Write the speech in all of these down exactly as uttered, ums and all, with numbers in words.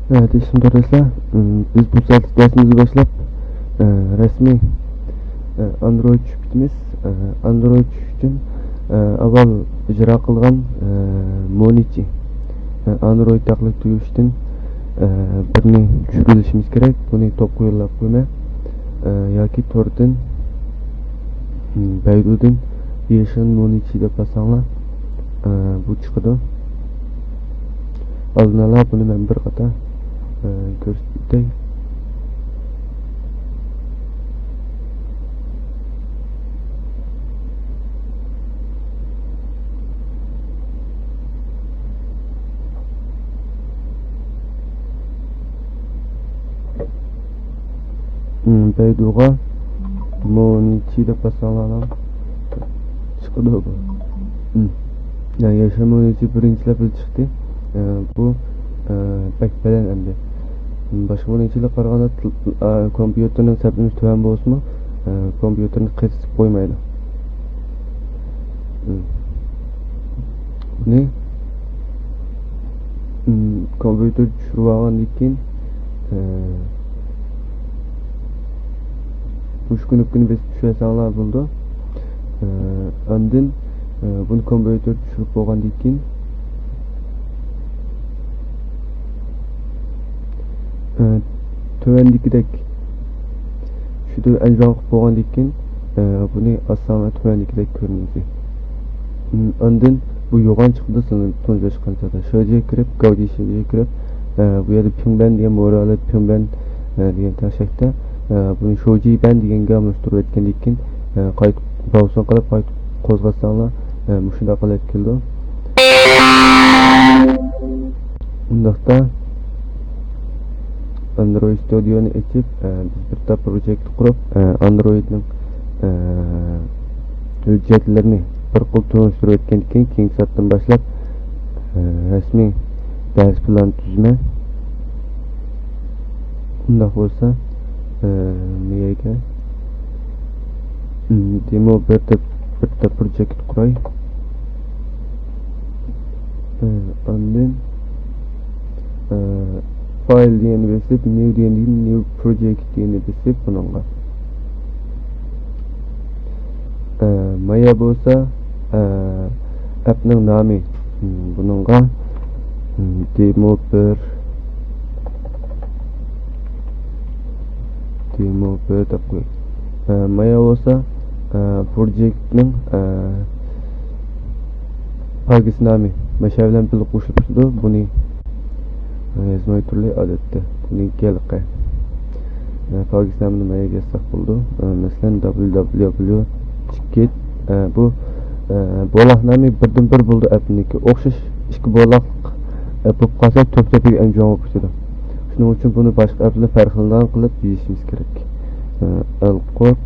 ھە، تىنچلىق دوستلار. ئىم، بىز بۇ سەتلىك دەرسىمىزنى باشلاپ، ئە، رەسمىي، ئە، ئاندرويد چۈشۈپ كېتىمىز. ئە، ئاندرويد چۈشۈش ئۈچۈن، ئە، ئاۋۋال ئىجرا قىلغان، ئە، مونىچى، ئە، ئاندرويد ھەقلىك تۈگۈشتىن، ئە، بىرنى چۈشۈرۈۋېلىشىمىز كېرەك. بۇنى توپقا يوللاپ قويىمەن. ئە، ياكى توردىن، ئىم، بەيدۇدىن يېشىل مونىچى دەپ باسساڭلار، ئە، بۇ چىقىدۇ. ئالدىنئالا بۇنى مەن بىر قاتار، ئە، كۆرسىتىپ ئۆتەي. ئىم، بەيدۇغا مونىچى دەپ باسساڭلار چىقىدۇ بۇ. ئىم. يا، ياشا مونىچى بىرىنچىلەپ چىقتى. ئە، بۇ، ئە، بەك بەلەن ئەمدى. ئىم، باشقا مونىچىلارغا قارىغاندا، ئە، كومپيۇتېرنىڭ سەپلىمىسى تۆۋەن بولسىمۇ، ئە، كومپيۇتېرنى قېتىپ قويمايدۇ. ئىم. بۇنى، ئىم، كومپيۇتېر چۈشۈرۈۋالغاندىن كېيىن، ئە، مۇشۇ كۇنۇپكىنى بېسىپ چۈشۈرسەڭلار بولىدۇ. ئە، ئاندىن، ئە، بۇنى كومپيۇتېر چۈشۈرۈپ بولغاندىن كېيىن، ئە، تۆۋەندىكىدەك، شۇ ئەنجام قىلىپ بولغاندىن كېيىن، ئە، بۇنى ئاچساڭلار تۆۋەندىكىدەك كۆرۈنىدۇ. ئىم، ئاندىن بۇ يوغان چىقىدۇ، سىلەر تونۇشۇۋاتقان چاغدا شۆجىگە كىرىپ، گاۋجى شۆجىگە كىرىپ، ئە، بۇ يەردە پىڭبەن دېگەن، مورالىت پىڭبەن، ئە، دېگەن تەڭشەكتە، ئە، بۇنى شۆجىبەن دېگەنگە ئالماشتۇرۇپ ئۆتكەندىن كېيىن، ئە، قايتىپ براۋسىڭ قىلىپ قايتىپ قوزغاتساڭلار، ئە، مۇشۇنداق قىلىپ كېلىدۇ. ئۇنداقتا ئاندرويد ستۇدىيونى ئېچىپ، ئە، بىز بىر تاپ پروجېكت قۇرۇپ، ئە، ئاندرويدنىڭ، ئە، ھۆججەتلىرىنى بىر قۇر تونۇشتۇرۇپ ئۆتكەندىن كېيىن، كېيىنكى سائەتتىن باشلاپ، ئە، رەسمىي دەرس پىلانى تۈزىمەن. ئۇنداق بولسا، ئە، مەيەگە، ئىم، دېمو بىر دەپ، بىر دەپ پروجېكت قۇراي. ئە، ئاندىن، ئە، فايل دېگەننى بېسىپ، نيۇ دېگەندىن كېيىن نيۇ پروجېكت دېگەننى بېسىپ بۇنىڭغا. ئە، مايا بولسا، ئە، ئەپنىڭ نامى، ئىم، بۇنىڭغا، ئىم، دېمو بىر، دېمو بىر دەپ قوياي. ئە، مايا بولسا، ئە، پروجېكتنىڭ، ئە، پاكىز نامى مەشە بىلەن بىللە قوشۇلۇپ چىقىدۇ. بۇنى، ئە، يازماي تۇرلى ئادەتتە. بۇنى گەلقە. ئە، پاكىز نامىنى مايا يازساق بولىدۇ. ئە، مەسىلەن، دبليۇ دبليۇ دبليۇ تىكېت. ئە، بۇ، ئە، بولاق نامى بىردىن بىر بولىدۇ ئەپنىڭكى. ئوخشاش ئىككى بولاقلىق، ئە، بولۇپ قالسا تۆپ-تۆپىگە ئەنجۇ بولۇپ كېتىدۇ. شۇنىڭ ئۈچۈن بۇنى باشقا ئەپ بىلەن پەرقلىنىدىغان قىلىپ يېزىشىمىز كېرەك. ئە، ئەلقوت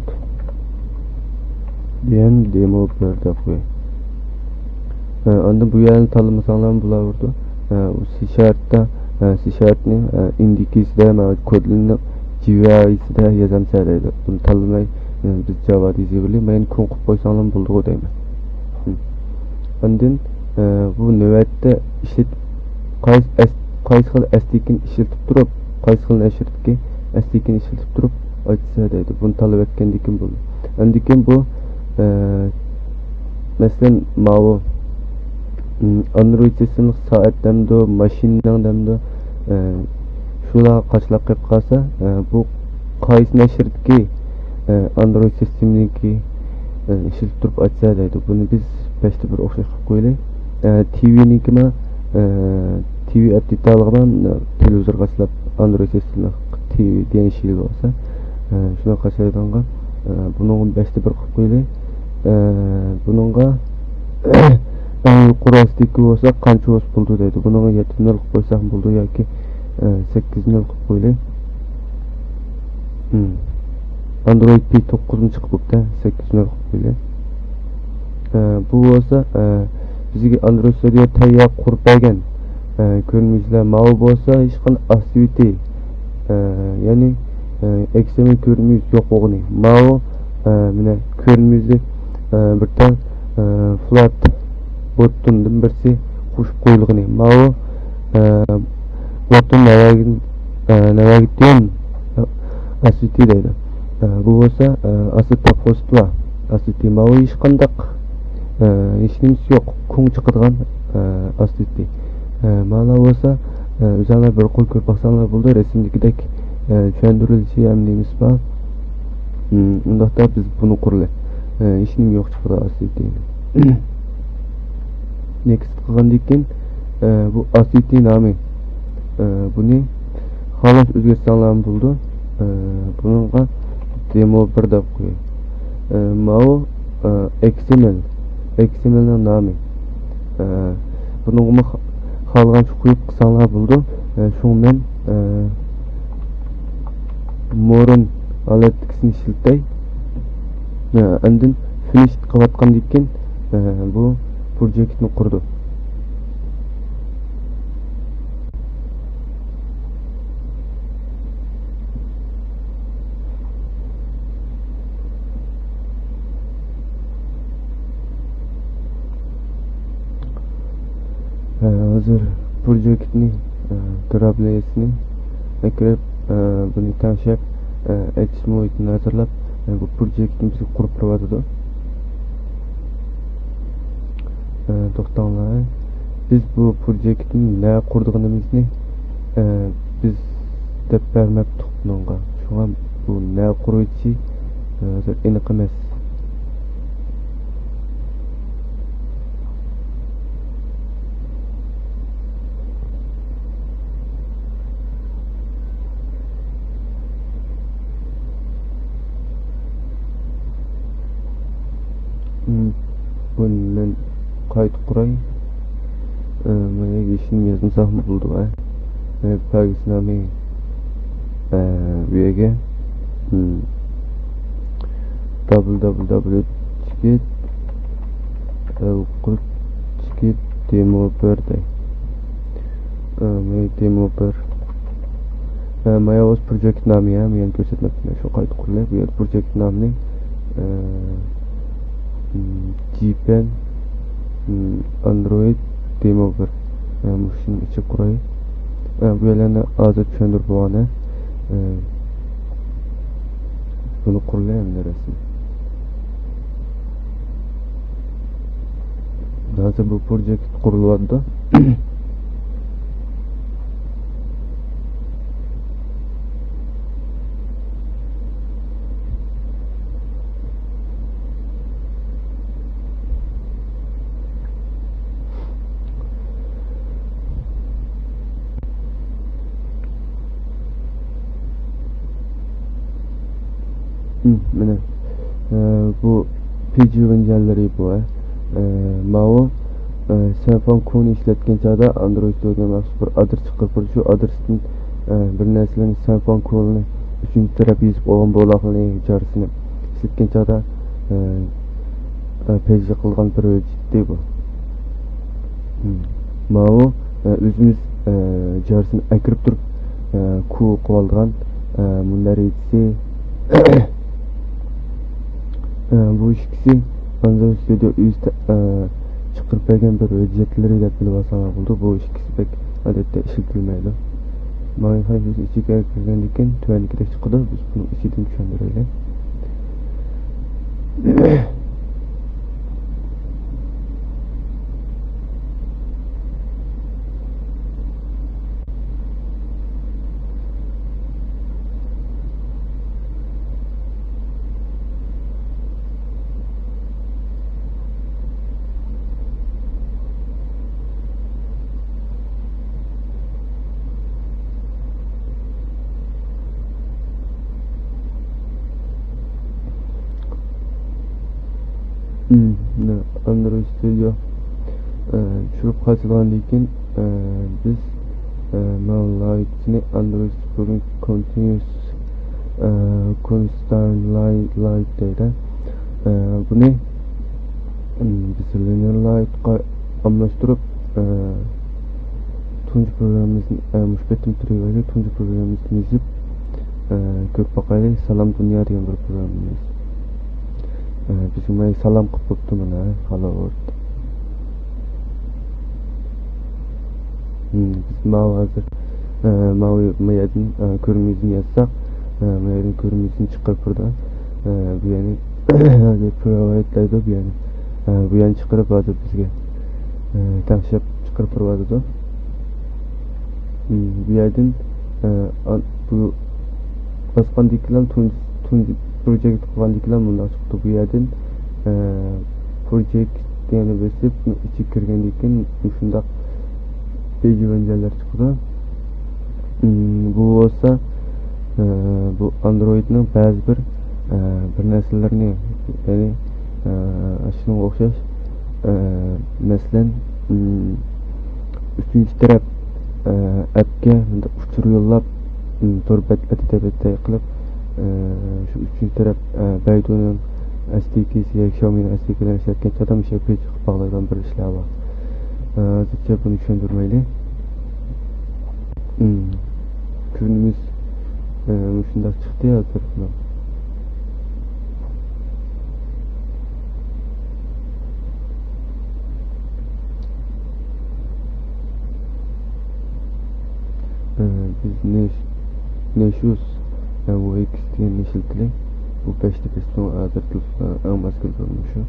دېگەن دېمو بىر دەپ قوياي. ئە، ئاندىن بۇ يەرنى تاللىمىساڭلارمۇ بولاۋېرىدۇ. ئە، ئۇ سى شارپتا، ئە، سى شارپنى، ئە، ئىندېكسىدا، مانا كودلىنىڭ جىۋايسىدا يازامسە دەيدۇ. بۇنى تاللىماي، ئە، بىز جاۋادا يېزىۋېرىلى. مەيلى كوڭ قىلىپ قويساڭلارمۇ بولىدىغۇ دەيمەن. ئاندىن، ئە، بۇ نۆۋەتتە ئىشلىتىپ، قايسى ئەس-، قايسى خىل ئەس دى كىنى ئىشلىتىپ تۇرۇپ، قايسى خىل نەشرىياتتىكى ئەس دى كىنى ئىشلىتىپ تۇرۇپ ئاچسا دەيدۇ. بۇنى تاللاپ ئۆتكەندىن كېيىن بولدى. ئاندىن كېيىن بۇ، ئە، مەسىلەن، ماۋۇ، ئىم، ئاندرويد سىستېمىلىق سائەت دەمدۇ، ماشىنىنىڭ دەمدۇ، ئە، شۇلار قاچىلاپ قېلىپ قالسا، ئە، بۇ قايسى نەشرىياتتىكى، ئە، ئاندرويد سىستېمىنىڭكى، ئە، ئىشلىتىپ تۇرۇپ ئاچسا دەيدۇ. بۇنى بىز بەشتە بىر ئوخشاش قىلىپ قويىلى. ئە، تىۋىنىڭكىمۇ، ئە، تىۋى ئەپدېت ئالغان، ئە، تېلېۋىزور قاچىلاپ ئاندرويد سىستېمىلىق تىۋى دېگەن شەكىل بولسا، ئە، شۇنداق قاچىلايدىغانغا، ئە، بۇنىڭغا بەشتە بىر قىلىپ قويىلى. ئە، بۇنىڭغا ئەڭ يۇقىرى ئاستىكى بولسا قانچە ۋولت بولىدۇ دەيدۇ. بۇنىڭغا يەتتە نۆل قىلىپ قويساق بولىدۇ ياكى، ئە، سەككىز نۆل قىلىپ قويىلى. ئاندرويد پى توققۇزمۇ چىقىپ بوپتۇ، سەككىز نۆل قىلىپ قويىلى. ئە، بۇ بولسا، ئە، بىزگە ئاندرويد ستۇدىيو تەييار قۇرۇپ بەرگەن، ئە، كۆرۈنمىسىلەر. ماۋۇ بولسا ھېچقانداق ئاستىۋىتى، ئە، يەنى، ئە، ئېكسېمېل كۆرۈنمىسى يوق بولغىنى. ماۋۇ، ئە، مانا كۆرۈنمىسى، ئە، بىر تال، ئە، فلات بوتتوندىن بىرسى قوشۇپ قويۇلغىنى. ماۋۇ، ئە، بوت ناۋاگىن-، ئە، ناۋاگىتىن ئاسىتى دەيدۇ. ئە، بۇ بولسا، ئە، ئاسىت تاپقۇسىتى بار. ئاسىتى ماۋۇ ھېچقانداق، ئە، ھېچنېمىسى يوق. كۇڭ چىقىدىغان، ئە، ئاسىتى. ئە، مانا بولسا، ئە، ئۆزۈڭلار بىر قول كۆرۈپ باقساڭلار بولىدۇ. رەسىمدىكىدەك، ئە، چۈشەندۈرۈلۈشى ھەم نېمىسى بار. مم، ئۇنداقتا بىز بۇنى قۇرىلى. ئە، ھېچنېمە يوق چىقىدۇ ئاسىتى. نېكىست قىلغاندىن كېيىن، ئە، بۇ ئاسىتى نامى. ئە، بۇنى خالاش ئۆزگەرتسەڭلارمۇ بولىدۇ. ئە، بۇنىڭغا دېمو بىر دەپ قوياي. ئە، ماۋۇ، ئە، ئېكسېمېل. ئېكسېمېلنىڭ نامى. ئە، بۇنىڭغىمۇ خا-، خالىغانچە قويۇپ قىلساڭلار بولىدۇ. ئە، شۇڭا مەن، ئە، مورون ھالەتتىكىسىنى ئىشلىتەي. ئە، ئاندىن فىنىش قىلىۋاتقاندىن كېيىن، ئە، بۇ پروجېكتنى قۇردۇم. ھە، ھازىر پروجېكتنى، ئە، دراپ لېيېرسىنى ئەكىرىپ، ئە، بۇنى تەڭشەپ، ئە، ئېدىت مۇھىتىنى ھازىرلاپ، ئە، بۇ پروجېكتنى بىزگە قۇرۇپ بېرىۋاتىدۇ. ئە، توختاڭلار. بىز بۇ پروجېكتنى نە قۇرىدىغىنىمىزنى، ئە، بىز دەپ بەرمەپتۇق بۇنىڭغا. شۇڭا بۇ نە قۇرۇۋېتىشى، ئە، ھازىر ئېنىق ئەمەس. بۇنى مەن قايتا قۇراي. ئە، مانا يېشىلنى يازمىساقمۇ بولىدۇ، ھە. مانا پاكىز نامى، ئە، بۇ يەرگە، ھىم، دابل دابل دابل چىكىت، ئە، قۇرۇق چىكىت دېمو بىر دەي. ئە، مانا دېمو بىر. ئە، مانا بولسا پروجېكت نامى، ھە، مەن كۆرسەتمەپتىمەن، شۇ قايتا قۇرۇلۇپ، بۇ يەردە پروجېكت نامىنى، ئە، م، جىپەن، م، ئاندرويد دېمو بىر. ئە، مۇشۇنى ئېچىپ قوياي. ئە، بۇ يەرلەرنى ھازىر چۈشەندۈرۈپ بولغان، ئە، بۇنى قۇرۇلۇپ ئەمدى رەسمىي. ھازىر بۇ پروجېكت قۇرۇلۇۋاتىدۇ. مم، مانا، ئە، بۇ پىجى ۋىنجانلىرى بۇ، ئە، ماۋۇ، ئە، سەنفاڭ كونى ئىشلەتكەن چاغدا ئاندرويد ستورغا مەخسۇس بىر ئادرېس چىقىرىپ بېرىدۇ. شۇ ئادرېستىن، ئە، بىر نەرسىلەرنى سەنفاڭ كونى ئۈچىنچى تەرەپ يېزىپ ئالغان بولاقلىرىنى جارسىنى ئىشلەتكەن چاغدا، ئە، ئە، پەيزى قىلغان بىر ھۆججەتتى بۇ. مم. ماۋۇ، ئە، ئۆزىمىز، ئە، جارسىنى ئەكىرىپ تۇرۇپ، ئە، كۇ قىلىۋالىدىغان، ئە، مۇندەرىجىسى. ئە، بۇ ئىككىسى ئاندرويد ستۇدىيو ئۆزى تە-، ئە، چىقىرىپ بەرگەن بىر ھۆججەتلىرى دەپ بىلىۋالساڭلار بولىدۇ. بۇ ئىككىسى بەك ئادەتتە ئىشلىتىلمەيدۇ. ماڭا قايسى ئىچىگە كىرگەندىن كېيىن تۆۋەندىكىدەك چىقىدۇ. بىز بۇنىڭ ئىچىدىن چۈشەندۈرەيلى. مم، مانا ئاندرويد ستۇدىيو، ئە، چۈشۈرۈپ قاچىلىغاندىن كېيىن، ئە، بىز، ئە، مانا لايتنى ئاندرويد سۈپۈرگىنى كونتىنيۇس، ئە، كونستانت لايت، لايت دەيدۇ. ئە، بۇنى، مم، بىز لىنىيەر لايتقا ئالماشتۇرۇپ، ئە، تۇنجى پروگراممىمىزنى، ئە، مۇشۇ قېتىم تۈرگەيلى، تۇنجى پروگراممىمىزنى يېزىپ، ئە، كۆرۈپ باقايلى. سالام دۇنيا دېگەن بىر پروگراممىمىز. ئە، بىزگە مانا سالام قىلىپ بوپتۇ مانا، خالا ۋورد. ھىم، بىز ماۋۇ ھازىر ئە، ماۋۇ، ما يەردىن، ئە، كۆرمە يۈزىنى يازساق، ئە، ما يەردىن كۆرمە يۈزىنى چىقىرىپ بېرىدۇ. ئە، بۇ يەرنى، ھازىر پروۋايد دەيدۇ بۇ يەرنى. ئە، بۇ يەرنى چىقىرىپ ھازىر بىزگە، ئە، تەڭشەپ چىقىرىپ بېرىۋاتىدۇ. م، بۇ يەردىن، ئە، ئان-، بۇ باسقاندىكىلا تۇنجى، تۇنجى پروجېكت قىلغاندىكىلا مۇنداق چىقتى. بۇ يەردىن، ئە، پروجېكت دېگەننى بېسىپ، ئىچىگە كىرگەندىن كېيىن مۇشۇنداق پېيج مېنېجېرلار چىقىدۇ. م، بۇ بولسا، ئە، بۇ ئاندرويدنىڭ بەزى بىر، ئە، بىر نەرسىلىرىنى، يەنى، ئە، شۇنىڭغا ئوخشاش، ئە، مەسىلەن، م، ئۈچىنچى تەرەپ، ئە، ئەپكە مۇنداق ئۇچۇر يوللاپ، م، تور بەت-، بەتتە، بەتتە قىلىپ، ئە، شۇ ئۈچىنچى تەرەپ، ئە، بەيدۇنىڭ ئەس دى كېسى ياكى شاۋمىنىڭ ئەس دى كېلىرىنى ئىشلەتكەن چاغدا مۇشۇ پېيجقا باغلايدىغان بىر ئىشلار بار. ئە، ھازىرچە بۇنى چۈشەندۈرمەيلى. م، كۈنىمىز، ئە، مۇشۇنداق چىقتى ھازىر. ئە، بىز نېش-، نېشۇس، ئە، ۋو ئېكس دېگەننى ئىشلىتىلى. بۇ بەشتە بەشنىڭ ھازىرقى، ئە، ئەڭ ماس كېلىدىغىنى شۇ.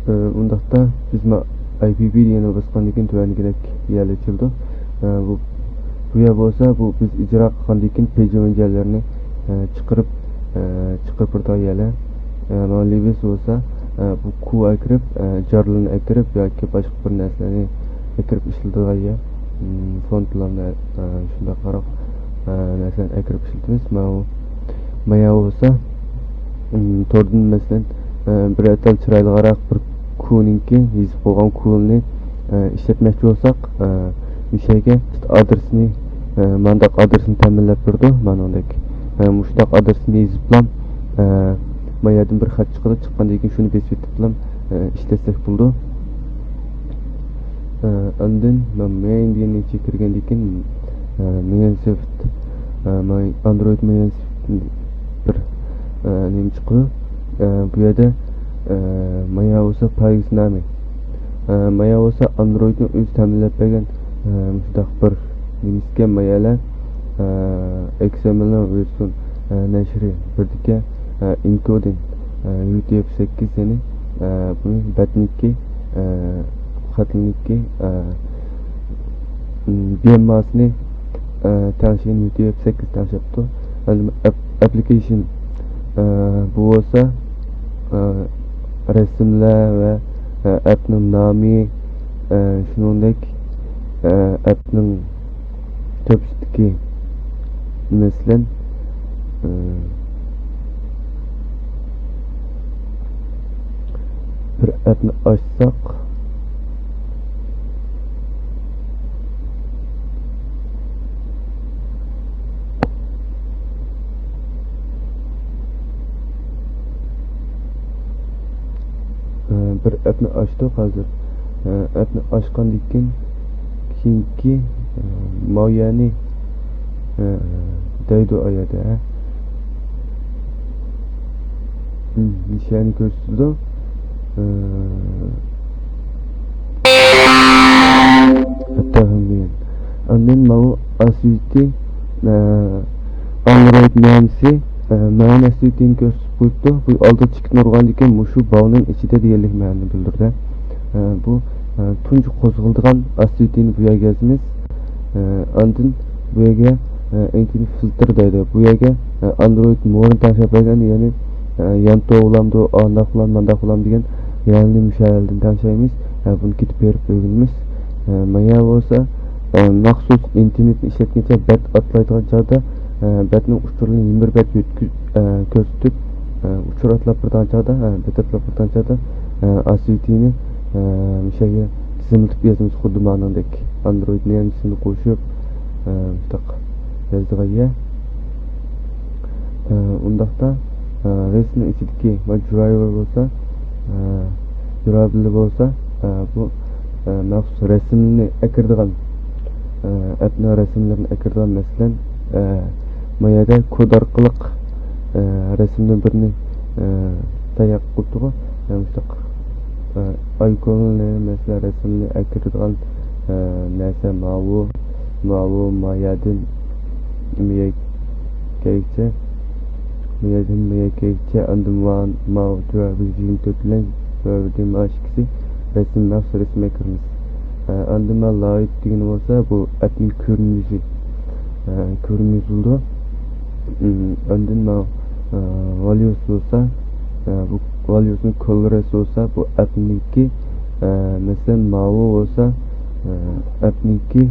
ئە، ئۇنداقتا بىز ما ئاي پى ۋى دېگەننى باسقاندىن كېيىن تۆۋەندىكىدەك يەرلەر ئېچىلىدۇ. ئە، بۇ، بۇ يەر بولسا بۇ بىز ئىجرا قىلغاندىن كېيىن پېيج مېنېجېرلىرىنى، ئە، چىقىرىپ، ئە، چىقىرىپ بېرىدىغان يەرلەر. ئە، مانا لېۋىس بولسا، ئە، بۇ كۇ ئەكىرىپ، ئە، جارلىنى ئەكىرىپ ياكى باشقا بىر نەرسىلەرنى ئەكىرىپ ئىشلىتىدىغان يەر. م، فونتلارنى، ئە، شۇنداق قاراپ، ئە، نەرسىلەرنى ئەكىرىپ ئىشلىتىمىز. ماۋۇ، مايا بولسا، م، توردىن مەسىلەن، ئە، بىر ئەتال چىرايلىقراق بىر كۇنىڭكى يېزىپ قويغان كۇنى، ئە، ئىشلەتمەكچى بولساق، ئە، مۇشۇ يەرگە ئادرېسىنى، ئە، مانداق ئادرېسىنى تەمىنلەپ بېرىدۇ، مانىڭدەك. ئە، مۇشۇنداق ئادرېسىنى يېزىپلا، ئە، ما يەردىن بىر خەت چىقىدۇ، چىققاندىن كېيىن شۇنى بېسىۋېتىپلا، ئە، ئىشلەتسەك بولىدۇ. ئە، ئاندىن ما-، مەين دېگەننى ئىچىگە كىرگەندىن كېيىن، ئە، مەين سىفت، ئە، ماي-، ئاندرويد مەين سىفت بىر، ئە، نېمە چىقىدۇ. ئە، بۇ يەردە، ئە، مايا بولسا پايگىس نامى. ئە، مايا بولسا ئاندرويدنىڭ ئۆزى تەمىنلەپ بەرگەن، ئە، مۇشۇنداق بىر نېمىسىكەن مايالار، ئە، ئېكس ئېم ئېل نىڭ ۋېرسىيون، ئە، نەشرى بىردىكى، ئە، ئېنكودىن، ئە، يۇ تي ئېف سەككىز، يەنى، ئە، بۇنى بەتنىكى، ئە، خەتنىكى، ئە، م، بىيەمماسىنى، ئە، تەڭشىگەن، يۇ تي ئېف سەككىز تەڭشەپتۇ. ئەپ-، ئەپلىكېيشن، ئە، بۇ بولسا، ئە، رەسىملەر ۋە، ئە، ئەپنىڭ نامى، ئە، شۇنىڭدەك، ئە، ئەپنىڭ تۆپىسىدىكى، مەسىلەن، ئە، بىر ئەپنى ئاچساق، ئە، بىر ئەپنى ئاچتۇق ھازىر. ئە، ئەپنى ئاچقاندىن كېيىن، كېيىنكى، ئە، ماۋۇ يەرنى، ئە، دەيدۇ ئايەردە، ھە؟ م، نىشانى كۆرسىتىدۇ. ئە، ھەتتا ھەم دېگەن. ئاندىن ماۋۇ ئاسىۋىتى، ئە، ئاندرويد مەنىسى، ئە، مەن ئاسىۋىتىنى كۆرسىتىپ قويۇپتۇ. بۇ ئالدىدا چېكىتنى ئۇرغاندىن كېيىن مۇشۇ باۋنىڭ ئىچىدە دېگەنلىك مەنىنى بىلدۈرىدۇ. ئە، بۇ، ئە، تۇنجى قوزغىلىدىغان ئاسىۋىتىنى بۇ يەرگە يازىمىز. ئە، ئاندىن بۇ يەرگە، ئە، ئېنتىنى فىلتىر دەيدۇ. بۇ يەرگە، ئە، ئاندرويد مورىنى تەڭشەپ بەرگەن، يەنى، ئە، يانتو بولامدۇ، ئانداق بولامدۇ، مانداق بولامدۇ دېگەن يەرنى مۇشۇ يەردىن تەڭشەيمىز. ئە، بۇنى كېتىپ بېرىپ ئۆگىنىمىز. ئە، مايا بولسا، ئە، مەخسۇس ئىنتېرنېتنى ئىشلەتكەنچە بەت ئاتلايدىغان چاغدا، ئە، بەتنىڭ ئۇچۇرىنى يەنە بىر بەت يۆتكە-، ئە، كۆرسىتىپ، ئە، ئۇچۇر ئاتلاپ بېرىدىغان چاغدا، ئە، بەت ئاتلاپ بېرىدىغان چاغدا، ئە، ئاسىۋىتىنى، ئە، مۇشۇ يەرگە تىزىملىتىپ يازىمىز، خۇددى مانىڭدەك. ئاندرويدنى ھەممىسىنى قوشۇپ، ئە، مۇشۇنداق يازىدىغان يەر. ئە، ئۇنداقتا، ئە، رەسىمنىڭ ئىچىدىكى ۋە درايۋېر بولسا، ئە، درايۋېر بولسا، ئە، بۇ، ئە، مەخسۇس رەسىمنى ئەكىرىدىغان، ئە، ئەپنىڭ رەسىملىرىنى ئەكىرىدىغان، مەسىلەن، ئە، ما يەردە كود ئارقىلىق، ئە، رەسىمدىن بىرنى، ئە، تەييار قىلىپتىغۇ. ئە، مۇشۇنداق، ئە، ئايكوننى، مەسىلەن، رەسىمنى ئەكىرىدىغان، ئە، نەرسە ماۋۇ. ماۋۇ مايادىن مىيەكەيچە، مىيەدىن مىيەكەيچە، ئاندىن مان-، ماۋۇ جۇراۋى يىگىرمە تۆت بىلەن جۇراۋىدىن مانا ئىككىسى رەسىم، مەخسۇس رەسىمگە كىرىمىز. ئە، ئاندىن مانا لايت دېگىنى بولسا، بۇ ئەپنىڭ كۆرۈنۈشى، ئە، كۆرۈنۈشى بولىدۇ. ئىم، ئاندىن ماۋۇ، ئە، ۋاليۇس بولسا، ئە، بۇ ۋاليۇسنىڭ كولورى بولسا، بۇ ئەپنىڭكى، ئە، مەسىلەن، ماۋۇ بولسا، ئە، ئەپنىڭكى،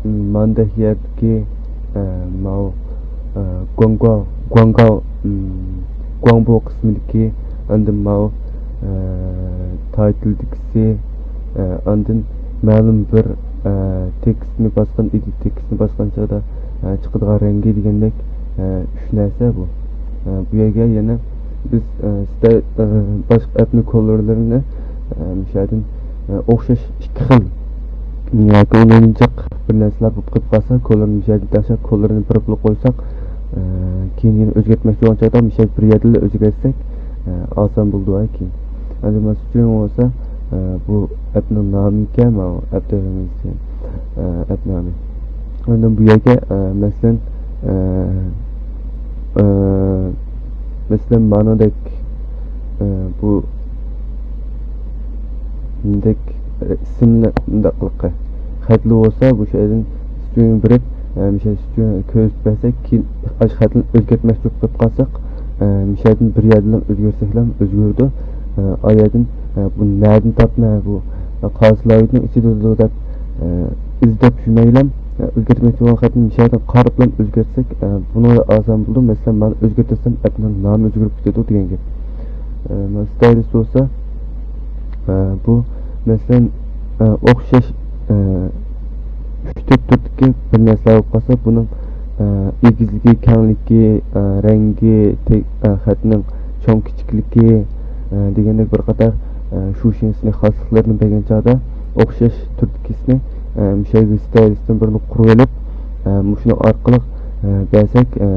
ئىم، ماندەك يەردىكى، ئە، ماۋۇ، ئە، گۇاڭگاۋ، گۇاڭگاۋ، ئىم، گۇاڭبو قىسمىدىكى، ئاندىن ماۋۇ، ئە، تايتىلدىكىسى، ئە، ئاندىن مەلۇم بىر، ئە، تېكىستنى باسقان، ئېدىت تېكىستنى باسقان چاغدا، ئە، چىقىدىغان رەڭگى دېگەندەك، ئە، ئۈچ نەرسە بۇ. ئە، بۇ يەرگە يەنە بىز، ئە، ستايل، ئە، باشقا ئەپنىڭ كولورلىرىنى، ئە، مۇشۇ يەردىن، ئە، ئوخشاش ئىككى خىل ياكى ئۇنىڭدىن جىق بىر نەرسىلەر بولۇپ قېلىپ قالسا، كولورنى مۇشۇ يەردىن تاشلاپ، كولورنى بىر بولۇپ قويساق، ئە، كېيىن يەنە ئۆزگەرتمەكچى بولغان چاغدا مۇشۇ يەردە بىر يەردىنلا ئۆزگەرتسەك، ئە، ئاسان بولىدۇ كېيىن. ئەمدى مانا شۇنىڭ بولسا، ئە، بۇ ئەپنىڭ نامى ئىكەن، ماۋۇ ئەپ دەيمىز، ئە، ئەپ نامى. ئاندىن بۇ يەرگە، ئە، مەسىلەن، ئە، ئە، مەسىلەن، مانىدەك، ئە، بۇ مۇندەك، ئە، ئىسىملىق مۇنداقلىقى خەتلىك بولسا، بۇ شەيدىن سترىڭ بېرىپ، ئە، مۇشۇ سترىڭ كۆرسىتىپ بەرسەك، كېيىن ئاشۇ خەتنى ئۆزگەرتمەكچى بولۇپ قالساق، ئە، مۇشۇ يەردىن بىر يەردىن ئۆزگەرتسەكلا ئۆزگىرىدۇ. ئە، ئا يەردىن، ئە، بۇ نەدىن تاپتىم، بۇ، ئە، قازىلاۋىدنىڭ ئىچىدە دەپ، ئە، ئىزدەپ يۈرمەيلى، ئە، ئۆزگەرتمەكچى بولغان خەتنى مۇشۇ يەردىن قاراپلا ئۆزگەرتسەك، ئە، بۇنىڭدا ئاسان بولىدۇ. مەسىلەن، مانا ئۆزگەرتسەم، ئەپنىڭ نامى ئۆزگىرىپ كېتىدۇ دېگەن گەپ. ئە، مانا ستايلىس بولسا، ئە، بۇ، مەسىلەن، ئە، ئوخشاش، ئە، ئۈچ تۆت تۈردىكى بىر نەرسىلەر بولۇپ قالسا، بۇنىڭ، ئە، ئېگىزلىكى، كەڭلىكى، ئە، رەڭگى، تېك-، ئە، خەتنىڭ چوڭ كىچىكلىكى، ئە، دېگەندەك بىر قاتار، ئە، شۇشىنىسىنى، خاسلىقلىرىنى بەرگەن چاغدا ئوخشاش تۈردىكىسىنى، ئە، مۇشۇ يەرگە ستايلىستىن بىرنى قۇرۇۋېلىپ، ئە، مۇشۇنىڭ ئارقىلىق، ئە، بەرسەك، ئە،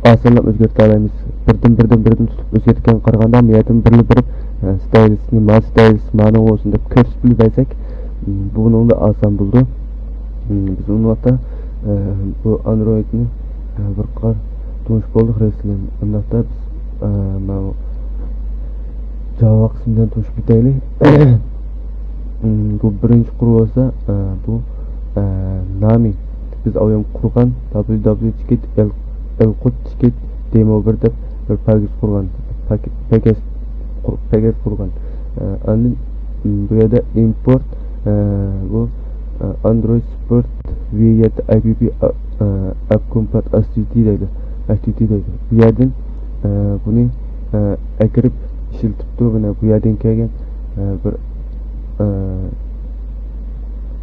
ئاسانلا ئۆزگەرتەلەيمىز. بىردىن، بىردىن، بىردىن تۇتۇپ ئۆزگەرتكەنگە قارىغاندا، بۇ يەردىن بىرلا بېرىپ، ئە، ستايلىستنى، ما ستايلىست مانا بولسۇن دەپ كۆرسىتىپ بەرسەك، م، بۇنىڭدا ئاسان بولىدۇ. م، بىز ئۇنداقتا، ئە، بۇ ئاندرويدنى، ئە، بىر قار تونۇش بولدۇق رەسىمەن. ئۇنداقتا بىز، ئە، ماۋۇ جاۋا قىسمى بىلەن تونۇشۇپ كېتەيلى. م، بۇ بىرىنچى قۇر بولسا، ئە، بۇ، ئە، نامى. بىز ئاۋۋال قۇرغان دبليۇ دبليۇ چېكىت ئېل-، ئېلقۇت چېكىت دېمو بىر دەپ بىر پاكىت قۇرغان. پاكىت، پاكەت قۇر-، پاكەت قۇرغان. ئە، ئاندىن، م، بۇ يەردە ئىمپورت، ئە، بۇ، ئە، ئاندرويد سپورت ۋى يەتتە ئاي پى پى، ئە، ئە، ئەپ كومپات ئاس تى تى دەيدۇ. ئاس تى تى دەيدۇ. بۇ يەردىن، ئە، بۇنى، ئە، ئەكىرىپ ئىشلىتىپتۇ. مانا بۇ يەردىن كەلگەن، ئە، بىر، ئە،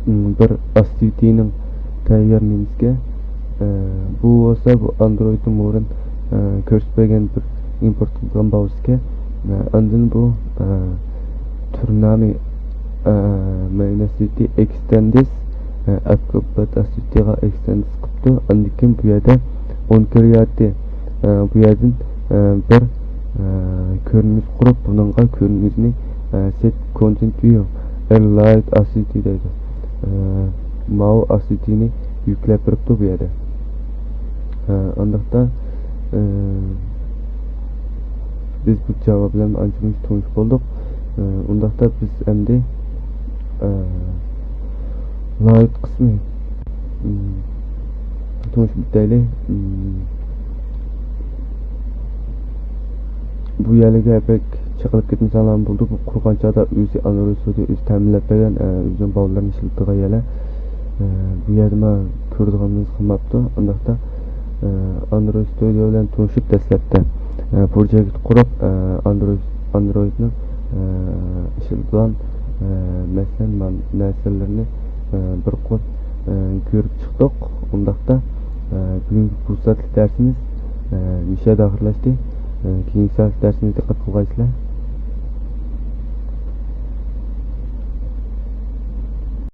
م، بىر ئاس تى تى نىڭ تەييار نېمىسىگە، ئە، بۇ بولسا بۇ ئاندرويدتىن بۇرۇن، ئە، كۆرسىتىپ بەرگەن بىر ئىمپورت قىلىدىغان باۋسىكەن. ئاندىن بۇ، ئە، تۈرنامى، ئە، مەينەس ئىككى ئېكستەندىس، ئە، ئەپكوپات ئەسلىتىغا ئېكستەندىس قىپتۇ. ئاندىن كېيىن بۇ يەردە ئون كىرياتى، ئە، بۇ يەردىن، ئە، بىر، ئە، كۆرۈنۈش قۇرۇپ، بۇنىڭغا كۆرۈنۈشنى، ئە، سېت كونتېنت ۋىيۇ، ئېر لايت ئاسىتى دەيدۇ. ئە، ماۋۇ ئاسىتىنى يۈكلەپ بېرىپتۇ بۇ يەردە. ئە، ئانداقتا، ئە، بىز بۇ جاۋاب بىلەن ئانچە مۇنچە تونۇش بولدۇق. ئە، ئۇنداقتا بىز ئەمدى، ئە، لايت قىسمى، م، تونۇشۇپ ئۆتەيلى. م، بۇ يەرلىكى بەك چېقىلىپ كەتمىسەڭلارمۇ بولىدۇ. بۇ قۇرغان چاغدا ئۆزى ئاندرويد ستۇدىيو ئۆزى تەمىنلەپ بەرگەن، ئە، ئۆزىنىڭ بالىلىرىنى ئىشلىتىدىغان يەرلەر. ئە، بۇ يەردە مانا كۆرىدىغىنىمىز قالماپتۇ. ئۇنداقتا، ئە، ئاندرويد ستۇدىيو بىلەن تونۇشۇپ دەسلەپتە، ئە، پروجېكت قۇرۇپ، ئە، ئاندرويد، ئاندرويدنىڭ، ئە، ئىشلىتىدىغان، ئە، مەسىلەن، مانا نەرسىلىرىنى، ئە، بىر قۇر، ئە، كۆرۈپ چىقتۇق. ئۇنداقتا، ئە، بۈگۈنكى پۇرسەتلىك دەرسىمىز، ئە، مۇشۇ يەردە ئاخىرلاشتى. ئە، كېيىنكى سائەتلىك دەرسىمىزگە دىققەت قىلغايسىلەر.